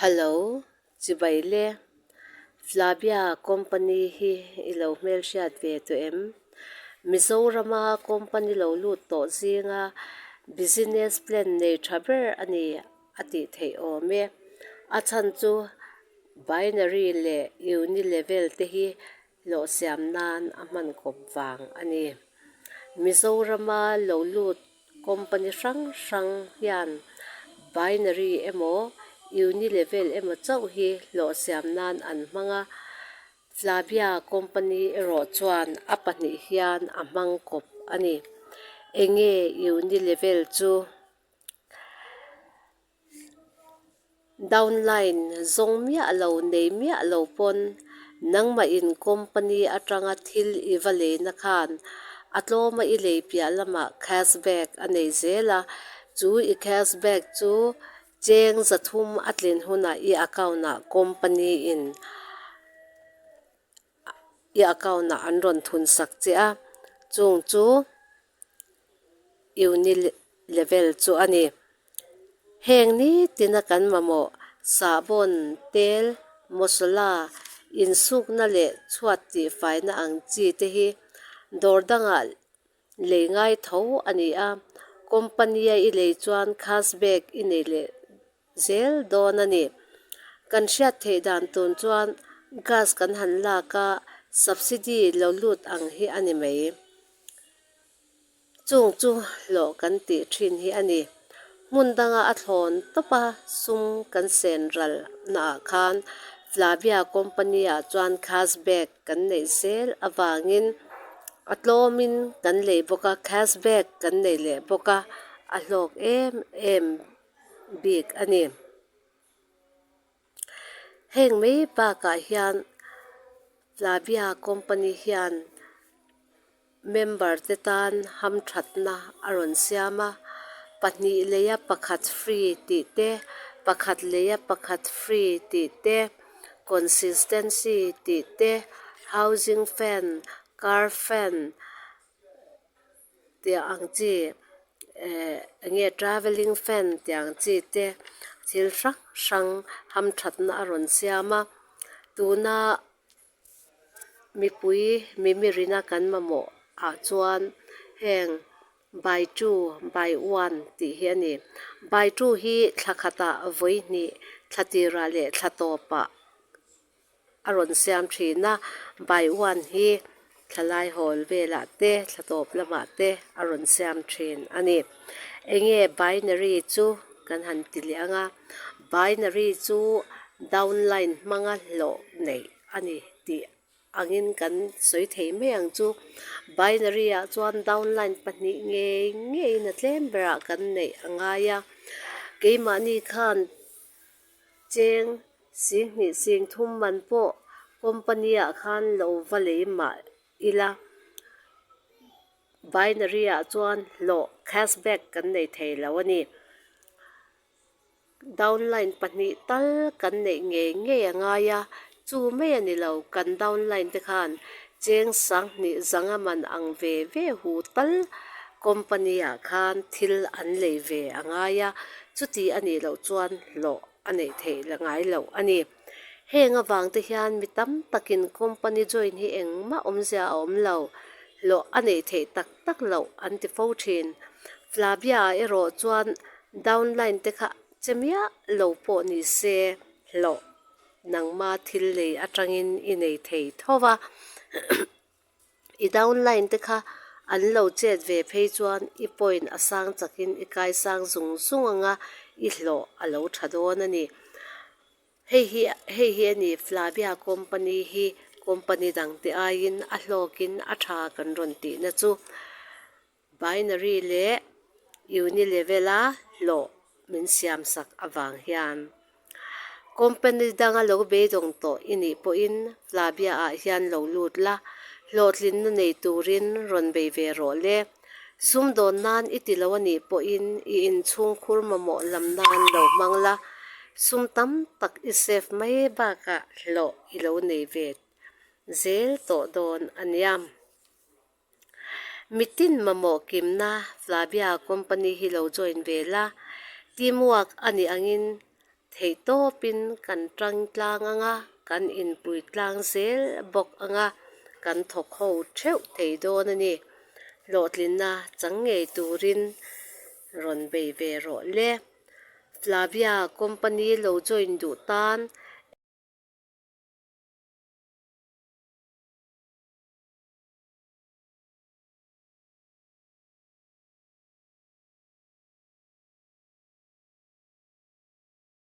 Hello, chibai le. Flavia company hi i lo hmelhriat ve tawh em? Mizorama company lo lut tawh zinga business plan nei tha ber a ni a tih theih awm e. A chhan chu binary leh unilevel te hi hlawh siam nan a hman kawp vang a ni. Mizorama lo lut company hrang hrang hian binary emaw unilevel emaw chauh hi hlawh siam nan an hmang a, Flavia company erawh chuan a pahnih hian a hmang kawp a ni. Enge unilevel chu? Downline zawng miah lo nei miah lo pawn nangmah in company atanga thil i va leina khan a tlawma i lei piah lamah cashback a nei zel a, chu i cashback chu cheng zathum a tlin hunah i account ah company in i account ah an rawn thun sak che a, chung chu Unilevel chu a ni. Heng nitina kan mamawh sahbawn, tel, masala, insukna leh chhuat tihfaina ang chi te hi dawr dangah lei ngai tho a ni a, company-a i lei chuan cashback i nei leh zel dawn a ni. Kan hriat theih dan tun chuan gas kan han lak a, subsidy lo lut ang hi a ni mai. Chung chu hlawh kan tih thin hi a ni. Hmun danga a thlawn tawp a sum kan sen ral naah khan Flavia company ah chuan cashback kan neih zel avangin a tlawmin kan lei bawk a, cashback kan nei leh bawk a, a hlawk em em bik a ni. Heng mai bakah hian Flavia company hian member te tan hamthatna a rawn siam a, pahnih leia pakhat free tih te, pakhat leia pakhat free tih te, consistency tih te, housing fan, car fan, tih ang chi eh enge travelling fan tih ang chi te thil hrang hrang hamthatna a rawn siam a tuna mipui mimirina kan mamawh ah chuan heng by two by one tih hi a ni by two hi thla khatah vawi hnih thla tirah leh thla tawpah. a rawn siam thin a, by one hi thlalai hawl velah te thla tawp lamah te a rawn siam thin a ni. Enge binary chu kan han ti leh ang a, binary chu downline hmanga hlawh neih a ni tih angin kan sawi thei mai ang chu. Binary ah chuan downline pahnih ngei ngeiin a tlem berah kan neih a ngai a, keimahni khan Cheng singhnih sing thum man pawh company ah khan lo va lei mah ila binary ah chuan hlawh cashback kan nei thei lo a ni. Downline pahnih tal kan neih ngei ngei a ngai a, chu mai a ni lo kan downline te khan cheng sanghnih zanga man ang ve ve hu tal company ah khan thil an lei ve a ngai a, chuti a nih loh chuan hlawh a neih theih la ngai loh a ni. Heng avang te hian mi tam takin company join hi engmah awmzia a awm lo, hlawh a neih theih tak tak loh an ti fo thin. Flavia ah erawh chuan downline te kha che miah lo pawh ni se hlawh nangma thil lei atangin i nei thei tho va. I downline te kha an lo chet ve phei chuan i point a sang chakin i kai sang zung zung anga i hlawh a lo tha dawn a ni. Hei hi hei hi a ni Flavia company hi company dangte aiin a hlawkin a tha kan rawn tihna chu. Binary leh Unilevel-a hlawh min siam sak avang hian company danga lo beidawng tawh i nih pawhin Flavia-ah hian lo lut la, hlawhtlinna nei turin rawn bei ve rawh le. Sumdawn nan i ti lo a nih pawhin i inchhungkhur mamawh lam nan lo hmang la, sum tam tak i save mai bakah hlawh i lo nei ve zel tawh dawn a nia. Mitin mamawh kimna Flavia company hi lo join ve la, teamwork a nih angin Theihtawpin kan tang tlang ang a, kan inpui tlang zel bawk ang a, kan thawk ho theuh thei dawn a ni. Hlawhtlinna chang ngei turin rawn bei ve rawh le. Flavia company lo join duh tan.